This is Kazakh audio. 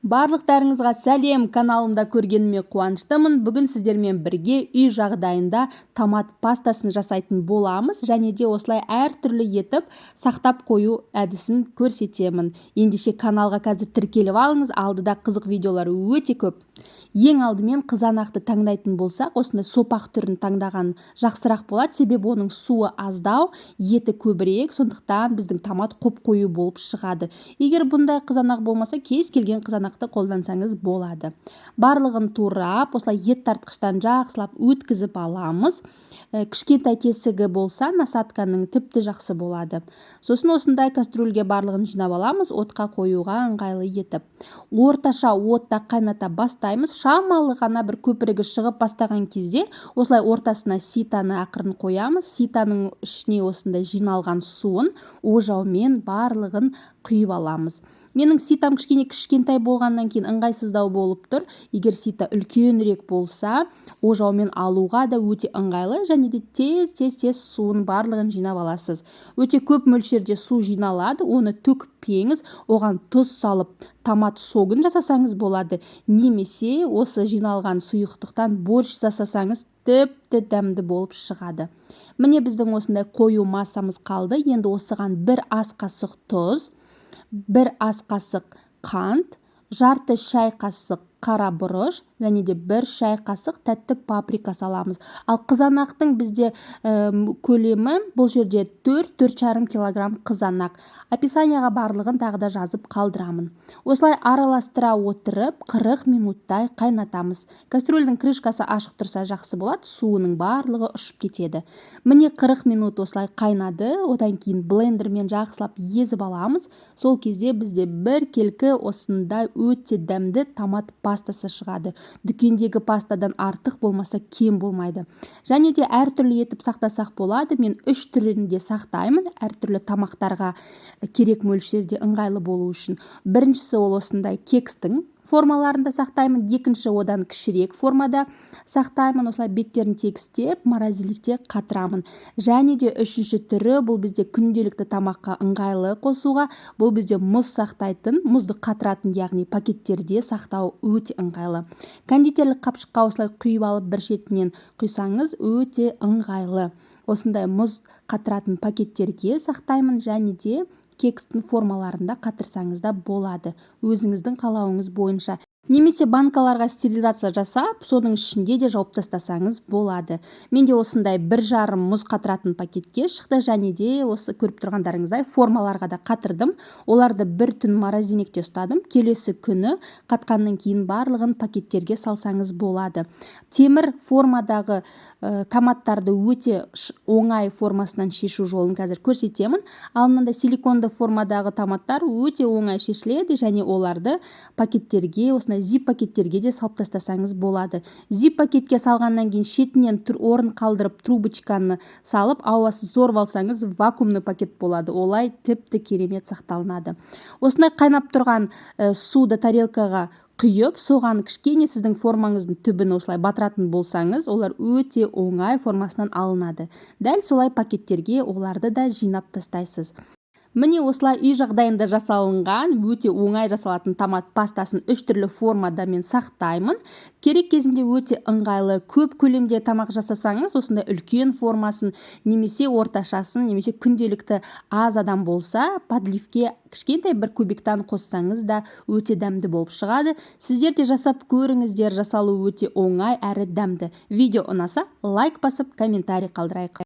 Барлықтарыңызға сәлем! Каналымда көргеніме қуаныштымын. Бүгін сіздермен бірге үй жағдайында томат пастасын жасайтын боламыз және де осылай әртүрлі етіп сақтап қою әдісін көрсетемін. Ендеше, каналға қазір тіркеліп алыңыз, алдыда қызық видеолар өте көп. Ең алдымен қызанақты таңдайтын болсақ, осындай сопақ түрін таңдаған жақсырақ болады, себебі оның суы аздау, еті көбірек, сондықтан біздің томат қоп қою болып шығады. Егер бұндай қызанақ болмаса, кез келген қызанақты қолдансаңыз болады. Барлығын турап, осылай ет тартқыштан жақсылап өткізіп аламыз. Кішкентай тесігі болса насадканың, тіпті жақсы болады. Сосын осындай кастрюльге барлығын жинап аламыз, отқа қоюға ыңғайлы етіп. Орташа отта қайната бастаймыз. Шамалы ғана бір көпірігі шығып бастаған кезде осылай ортасына ситаны ақырын қоямыз. Ситаның ішіне осындай жиналған суын ожаумен барлығын құйып аламыз. Менің ситам кішкене кішкентай болғаннан кейін ыңғайсыздау болып тұр. Егер сита үлкенірек болса, ожаумен алуға да өте ыңғайлы және де тез, тез, тез суын барлығын жинап аласыз. Өте көп мөлшерде су жиналады, оны төкпеңіз. Оған тұз салып, томат согын жасасаңыз болады немесе осы жиналған сұйықтықтан борщ жасасаңыз, тіпті дәмді болып шығады. Міне, біздің осындай қою массамыз қалды. Енді осыған 1 ас қасық тұз, 1 ас қасық қант, жарты шай қасық қара бұрыш және де 1 шай қасық тәтті паприка саламыз. Ал қызанақтың бізде көлемі бұл жерде 4-4,5 килограмм қызанақ. Описанияға барлығын тағы да жазып қалдырамын. Осылай араластыра отырып, 40 минуттай қайнатамыз. Кастрюльдің крышкасы ашық тұрса, жақсы болады, суының барлығы ұшып кетеді. Міне, 40 минут осылай қайнады. Одан кейін блендермен жақсылап езіп аламыз. Сол кезде бізде біркелкі осындай өте дәмді томат пастасы шығады. Дүкендегі пастадан артық болмаса, кем болмайды. Және де әртүрлі етіп сақтасақ болады. Мен үш түрінде сақтаймын, әртүрлі тамақтарға керек мөлшерде ыңғайлы болу үшін. Біріншісі, ол осындай кекстің формаларында сақтаймын. Екінші, одан кішірек формада сақтаймын, осылай беттерін тегістеп, морозильникте қатырамын. Және де үшінші түрі, бұл бізде күнделікті тамаққа ыңғайлы қосуға, бұл бізде мұз сақтайтын, мұзды қатыратын, яғни пакеттерде сақтау өте ыңғайлы. Кондитерлік қапшыққа осылай құйып алып, бір шетінен құйсаңыз, өте ыңғайлы. Осындай мұз қатыратын пакеттерге сақтаймын және де кекстің формаларында қатырсаңыз да болады, өзіңіздің қалауыңыз бойынша, немесе банкаларға стерилизация жасап, соның ішінде де жауып тастасаңыз болады. Менде осындай 1,5 мұз қатыратын пакетке шықты және де осы көріп тұрғандарыңыздай формаларға да қатырдым. Оларды бір түн морозильникте ұстадым. Келесі күні қатқаннан кейін барлығын пакеттерге салсаңыз болады. Темір формадағы томаттарды өте оңай формасынан шешу жолын қазір көрсетемін. Ал мынандай силиконды формадағы томаттар өте оңай шешіледі және оларды пакеттерге, осындай зип пакеттерге де салып тастасаңыз болады. Зип пакетке салғаннан кейін шетінен орын қалдырып, трубочканы салып, ауасын сорып алсаңыз, вакуумный пакет болады. Олай тіпті керемет сақталынады. Осындай қайнап тұрған суды тарелкаға құйып, соған кішкене сіздің формаңыздың түбін осылай батыратын болсаңыз, олар өте оңай формасынан алынады. Дәл солай пакеттерге оларды да жинап тастайсыз. Міне, осылай үй жағдайында жасалынған, өте оңай жасалатын томат пастасын үш түрлі формада мен сақтаймын. Керек кезінде өте ыңғайлы. Көп көлемде тамақ жасасаңыз, осындай үлкен формасын немесе орташасын, немесе күнделікті аз адам болса, подливке кішкентай бір кубиктан қоссаңыз да, өте дәмді болып шығады. Сіздер де жасап көріңіздер, жасалуы өте оңай әрі дәмді. Видео ұнаса, лайк басып, комментарий қалдырайық.